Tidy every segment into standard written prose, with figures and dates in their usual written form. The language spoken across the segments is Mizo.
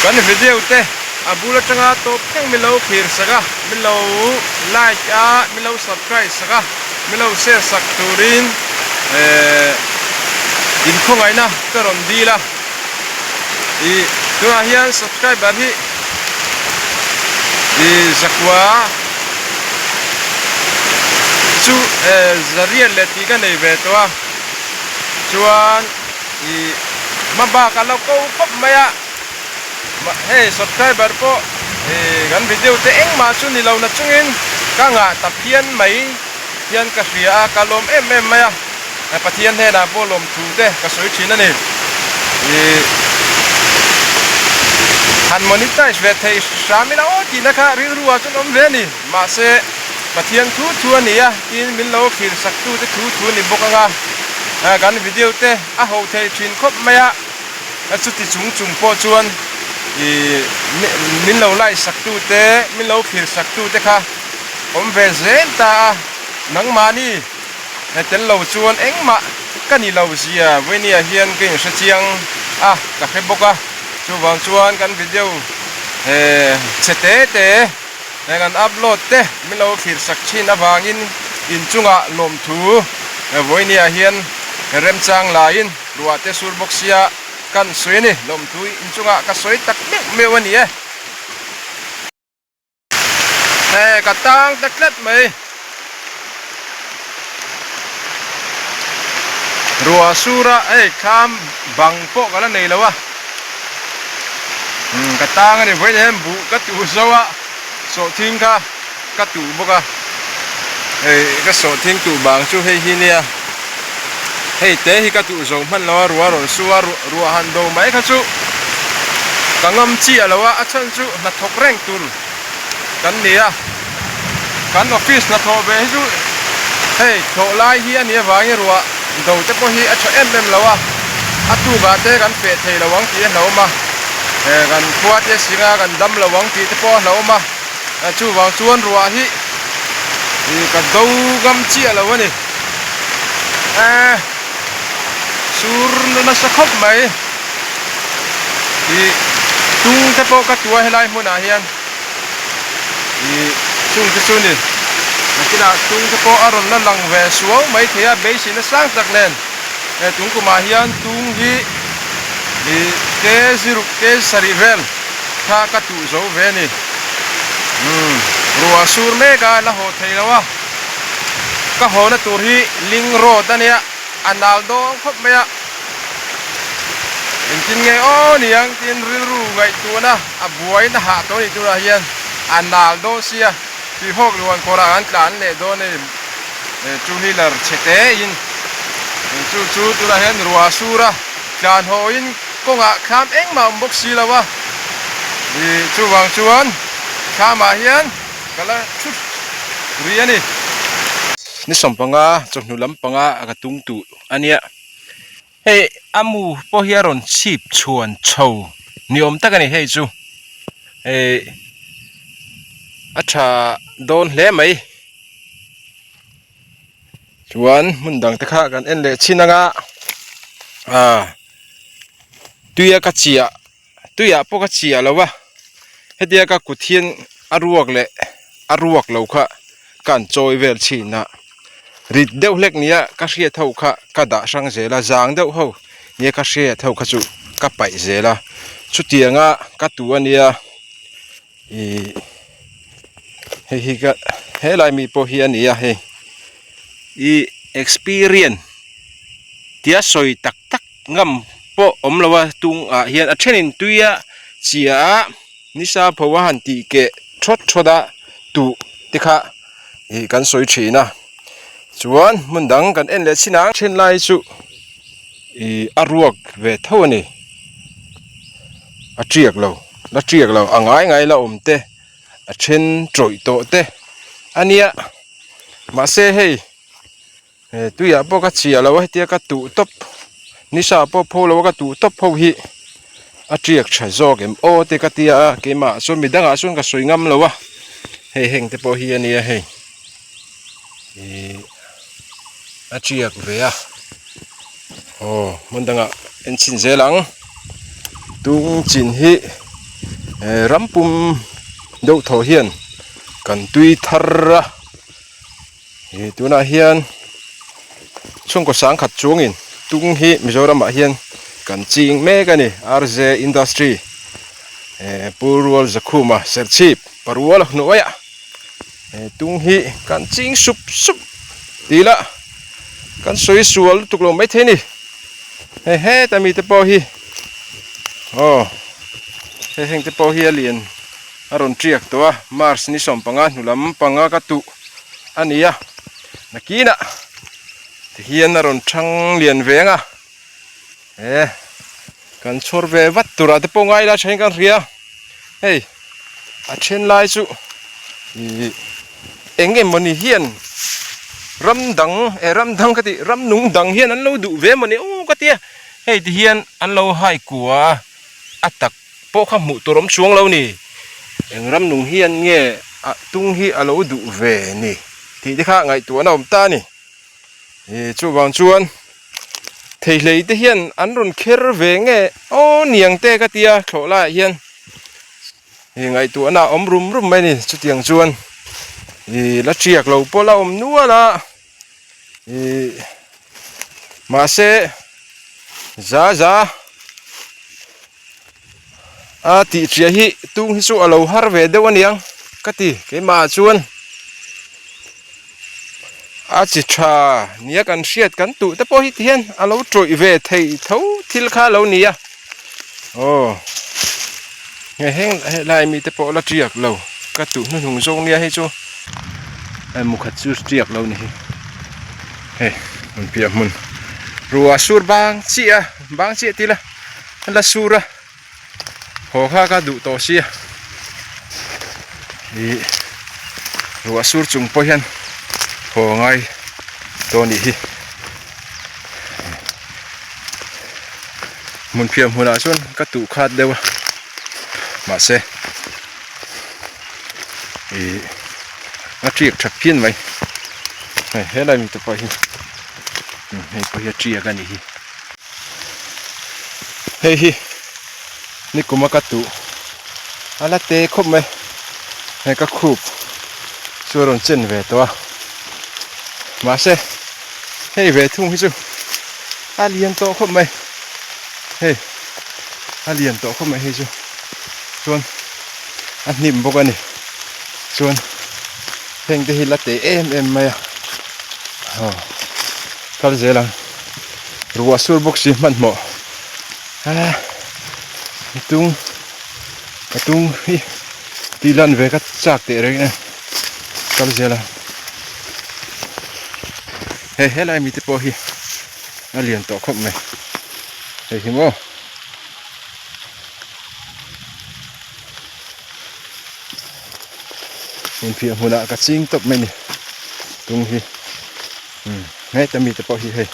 Kan video te a bul atanga tawp thleng min lo thlir sak a, min lo like a, min lo subscribe sak a, min lo share sak turin eh inkhawngaihna ka rawn dil a. Ih tunah hian subscriber hi ih zakua chu eh zariat leh tih ka nei ve tawh a chuan ih hma bak a lo ko khawp mai a hei subscriber pawh ih kan video te engmah chu ni lo na chungin ka ngah ta phian mai hian ka hria a ka lawm em em mai a. Pathian hnenah pawh lawmthu te ka sawi thin a ni. Ih han monetize ve thei hram ila aw tihna kha rilru ah chuan awm ve a ni. Mahse Pathian thu thu a ni a, tin min lo thlir sak tu te thu thu a ni bawk ang a, kan video te a ho thei thin khawp mai a, chuti chung chung pawh chuan ih min lo like sak tu te, min lo thlir sak tu te kha awm ve zel ta a, nangmahni. He tel lo chuan engmah ka ni lo zia Vainia hian ka inhre chiang a, ka hre bawk a, chuvang chuan kan video he chhe te te he kan upload te min lo thlir sak thin avangin inchungah lawmthu Vainia hian remchang laiin ruah te sur bawk sia kan sawi a ni, lawmthu inchungah ka sawi tak meuh meuh a ni e. He ka tang ta tlat mai. Ruah sura hei thlam bang pawh ka la nei lo a. Umm ka tang a ni vawiin hian buh ka tuh zo a sawhthing kha ka tuh bawk a. Hei ka sawhthing tuh bang chu hei hi nia. Hei te hi ka tuh zo hman lo a ruah rawn su a ruah han do mai kha chu ka ngam chiah lo a a chhan chu hnathawk reng tur kan ni a kan office hnathawh ve hi chu hei thlawh lai hi a nih avangin ruah do te pawh hi a tha em em lo a a tukah te kan feh thei lo ang tih a hlauhawm a kan khua te singa kan dam lo ang tih te pawh a hlauhawm a. Chuvang chuan ruah hi ka do ngam chiah lo a ni. Eee sur nasa khawp mai. Ih tung te pawh ka tua helai hmunah hian ih chung te chu ni. Nakinah tung te pawh a rawn la lang ve suau mai thei a beiseina sang tak nen he tung kumah hian tung hi ih ke ziruk ke sarih vel. Kha ka tuh zo ve a ni. Umm ruah sur mek a la haw thei lo a. Ka hawna tur hi ling road a nia, a nal dawn khawp mai a. Engtin nge aw niang tiin rilru ngaihtuahna a buaina hah tawh a nih turah hian a nal dawn sia. Tuihawk luan kawrah an tlan leh dawn a ni. Two wheeler chhe te in chu chu tunah hian ruah sur a tlan hawiin kawngah thlam engmah awm bawk si lo a ih chuvang chuan thlamah hian ka la thut rih a ni. Ni sawmpanga chawhnu lampanga ka tung tuh a nia. Hei a mu pawh hi a rawn chhip chhuan chho ni awm tak a ni hei chu hei a tha dawn hle mai chuan hmun dang te kha kan en leh chin anga ah tuia ka chiah tuiah pawh ka chiah lo a hetia ka kut hian a ruak leh a ruak lo kha ka han chawi vel chhin a rit deuh hlek nia ka hriat ho kha ka dah hrang zel a zang deuh ho nia ka hriat ho kha chu ka paih zel a chutianga ka tu ania ih hei hi ka helai mi pawh hi a ni a hei ih experience tia sawi tak tak ngam pawh awm lo a tung ah hian a thenin tui a chhia a nisa pho a han tih keh thawt thawt a tuh te kha ih kan sawi thin a chuan hmun dang kan en leh chin ang then lai chu ih a ruak ve tho a ni a tiak lo la tiak lo a ngai ngai la awm te a then tawih tawh te a nia mahse hei. He tuiah pawh ka chhiah lo a hetia ka tuh tawp nisa pawh pho lo a ka tuh tawp ho hi a tiak tha zawk em aw te ka tia a keimah chuan midangah chuan ka sawi ngam lo a hei heng te pawh hi a nia hei ih a tiak ve a aw hmun dangah en chhin zel ang tung chin hi. Ram pum deuh thaw hian kan tui thar a, ih tunah hian chhungkaw sangkhat chungin tung hi Mizoramah hian kan ching mek a ni RJ Industry Pu Rual Zakhuma Serchhip Paruala hnuaiah tung hi kan ching sup sup tih lah kan sawi sual lutuk lo maithei a ni hei heta mite pawh hi aw hei heng te pawh hi a lian a rawn tiak tawh a march ni 15 hnu lam panga ka tuh a ni a nakinah tihian a rawn thang lian ve ang a e kan chhawr ve vat turah te pawh ngai ila thain kan hria hei a then lai chu ih eng emawni hian ram dang eh ram dang ka tih ram nung dang hian an lo duh ve emawni aw ka tia hei ti hian an lo hai kua a tak pawh kha hmuh tur awm chuang lo ni eng ram nung hian nge a tung hi a lo duh ve ni tih te kha ngaihtuahna awm ta a ni ih chuvang chuan theihlei te hian an rawn kher ve nge aw niang te ka tia thlawh laiah hian ih ngaihtuahna a awm rum rum mai a ni chutiang chuan ih la tiak lo pawh la awm nual a ih mahse za za a tih hria hi tung hi chu a lo har ve deuh aniang ka ti keimah ah chuan a chi tha nia kan hriat kan tuh te pawh hi ti hian a lo tawih ve thei tho thil kha a lo ni a aw nge heng helai mi te pawh la tiak lo ka tuh hnuhnung zawk nia hei chu hei mukhat chu tiak lo ni hi hei hmun piah hmun ruah sur bang chiah a bang chiah tih ila a la sur a haw kha ka duh tawh sia ih ruah sur chung pawh hian haw ngai tawh anih hi hmun phiah hmunah chuan ka tuh khat deuh a mahse ih a tiak tha phian mai hei helai mi te pawh hi hei pawh hi a tiak anih hi. Hei hi nikuma ka tuh a la te khawp mai hei ka khup chu a rawn chen ve tawh a mahse hei ve thung hi chu a lian tawh khawp mai hei a lian tawh khawp mai hei chu chuan a hnim bawk a ni chuan heng te hi la te em em mai a aw kal zel ang. Ruah sur bawk si hmanhmawh a tung ka tung hi tih lan ve ka chak teh reng e kal zel a hei helai mite pawh hi a lian tawh khawp mai hei hi maw. Infiah hmunah ka ching tawp mai ni tung hi umm heta mi te pawh hi hei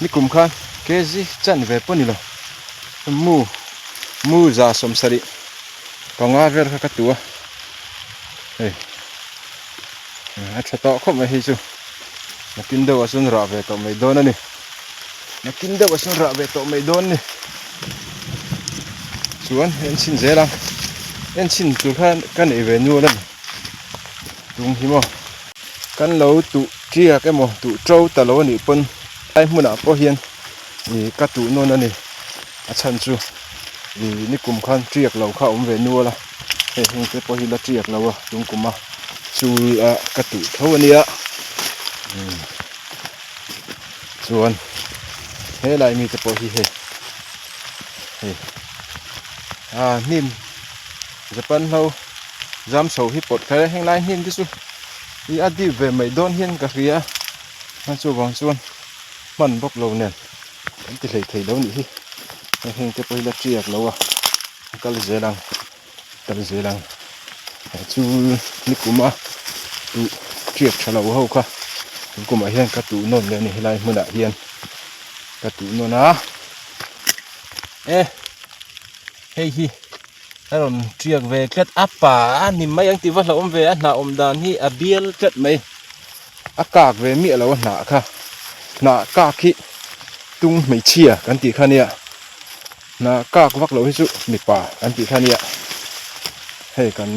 nikum khan kg chan ve pawh ni lo mu mu za sawmsarih panga vel kha ka tu a hei a tha tawh khawp mai hei chu nakin deuhah chuan rah ve tawh mai dawn a ni. Nakin deuh a sawn rah ve tawh mai dawn ni. Chuan en chhin zel a, en chhin tur khan ka nei ve nual a ni. Tung hi maw kan lo tuh tiak emaw tuh to ta lo a nih pawn lai hmunah pawh hian ih ka tuh nawn a ni. A chhan chu ih nikum khan tiak lo kha a awm ve nual a, hei heng te pawh hi la tiak lo a tung kum a chul a ka tuh tho a nia. Chuan helai mite pawh hi hei hei ah hnim Japan ho zam chho hi pawt kher a heng lai hnim te chu ih a dip ve mai dawn hian ka hria a chuvang chuan hman bawk lo nen an ti hlei thei lo nih hi hei heng te pawh hi la tiak lo a a kal zel ang. Kal zel ang chu nikum a tuh tiak tha lo ho kha nikum ah hian ka tuh nawn leh a ni helai hmunah hian ka tuh nawn a e hei hi a rawn tiak ve tlat a pa a ni mai ang tih va hlauhawm ve a hnah awm dan hi a bial tlat mai a kak ve miah lo a hnah kha hnah kak hi tung hmeichhia kan tih kha nia. Hna kak vak loh hi chu mipa an tih kha nia. Hei kan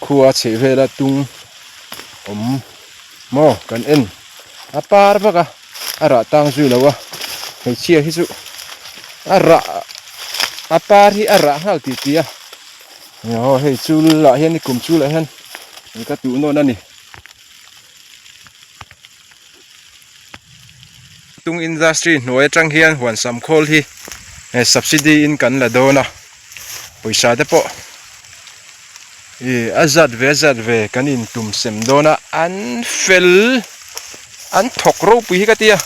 khua chheh vela tung awm maw kan en a par vak a a rah tang zui lo a hmeichhia hi chu a rah a par hi a rah nghal tih tih a aw hei chul ah hian nikum chul ah hian ka tuh nawn a ni. Tung industry hnuai atang hian huan sam khawl hi subsidy in kan la dawn a pawisa te pawh ih a zat ve a zat ve kan in tum sem dawn a an fel an thawk ropui hi ka tia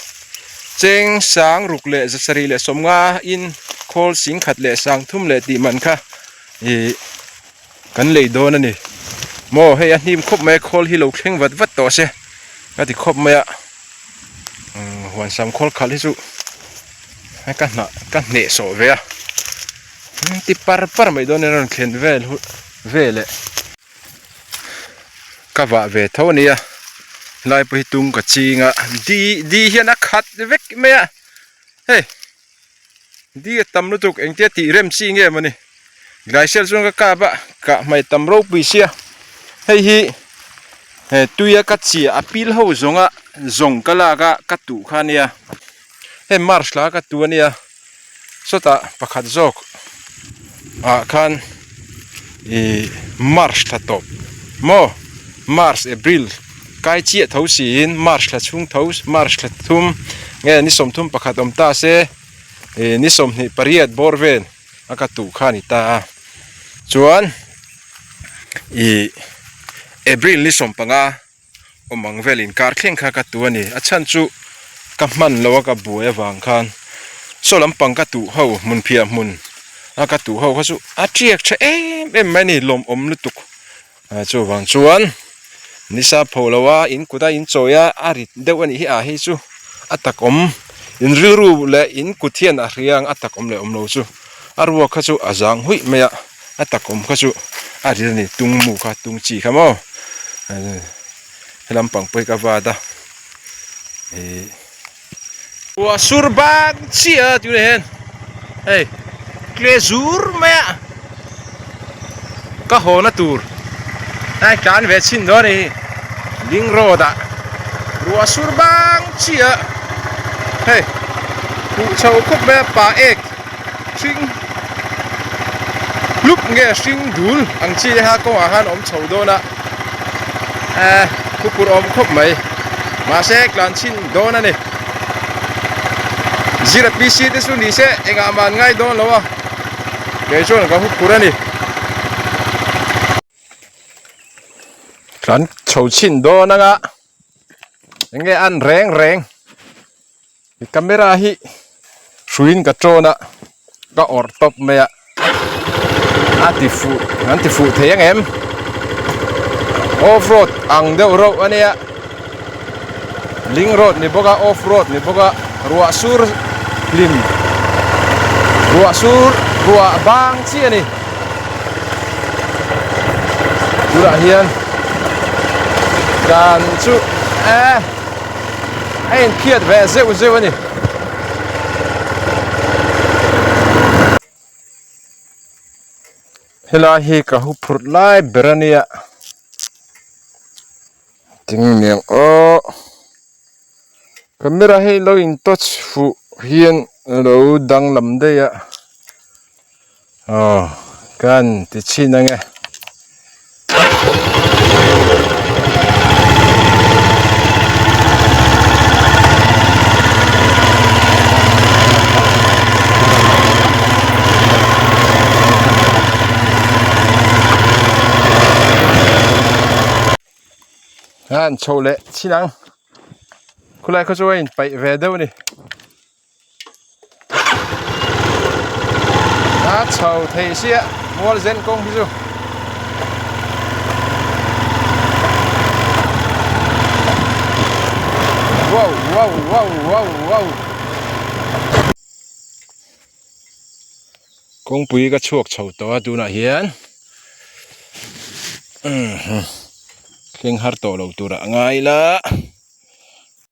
cheng sang ruk leh za sarih leh sawmnga in khawl sing khat leh sang thum leh tih man kha ih. Kan lei dawn a ni. Maw hei a hnim khawp mai a khawl hi lo thleng vat vat tawh se ka ti khawp mai a huan sam khawl khalh hi chu ka hnah ka hneh sawh ve a ti par par mai dawn a rawn thlen vel vel eh ka vah ve tho a nia helai pawh hi tung ka ching a di di hian a khat vek mai a hei. Di a tam lutuk engtia tih rem chi nge mawni Glacier chuan ka kap a kah hmai tam ropui sia hei hi he tuia ka chiah a pil ho zawnga zawng ka lak a ka tuh kha ania hei march thla ka tu ania sawtah pakhat zawk ah khan ih march thla tawp maw march april kai chiah tho siin march thla chhung tho march thla thum nge ni sawmthum pakhat awm ta se ih ni sawmhnih pariat bawr vel a ka tuh kha a ni ta a chuan ih april ni sawmpanga awm ang vel inkar thleng kha ka tu a ni a chhan chu ka hman lo a ka buai avang khan saw lampang ka tuh ho hmun phiah hmun a ka tuh ho kha chu a tiak tha em em mai a ni lawmawm lutuk chuvang chuan nisa pho lo a in kut a in chawi a a rit deuh a nih hi a hei chu a tak awm in rilru leh in kut hian a hria ang a tak awm leh awm lo chu a ruak kha chu a zang huih mai a. A tak awm kha chu a ri a ni tung mu kha tung chi kha maw helam pang pawh hi ka vat a ih ruah sur ban chiah a tunah hian hei tle zur mai a ka haw na tur a tlan ve chhin dawn a ni ding road ah ruah sur bang chiah a hei huh chho khawp mai a pa ek. Hring hlup nge hring dul ang chi te kha kawngah khan awm chho dawn a eh khupur awm khawp mai mahse tlan chhin dawn a ni zira PC te chu ni se engah mah an ngai dawn lo a kei chuan ka huphur a ni. Tlan chho chhin dawn anga enge an reng reng. Camera hi hruiin ka tawn a ka awrh tawp mai a a ti fuh an ti fuh thei ang em off road ang deuh reuh a nia ling road ni bawk a off road ni bawk a ruah sur hlim ruah sur ruah bang chiah a ni tunah hian dan chu eh. A inphiat ve zeuh zeuh a ni. Helai hi ka hu phurh lai ber a nia. Tinge aw. Camera hi lo in touch fuh hian lo danglam daih a. Aw kan ti chhin ange. An chho leh chhin ang khulai khaw chu a inpaih ve deuh a ni. A chho thei sia mual zen kawng hi chu. Wow wow wow wow wow. Kawngpui ka chhuak chho tawh a tunah hian thleng har tawh lo turah a ngai la.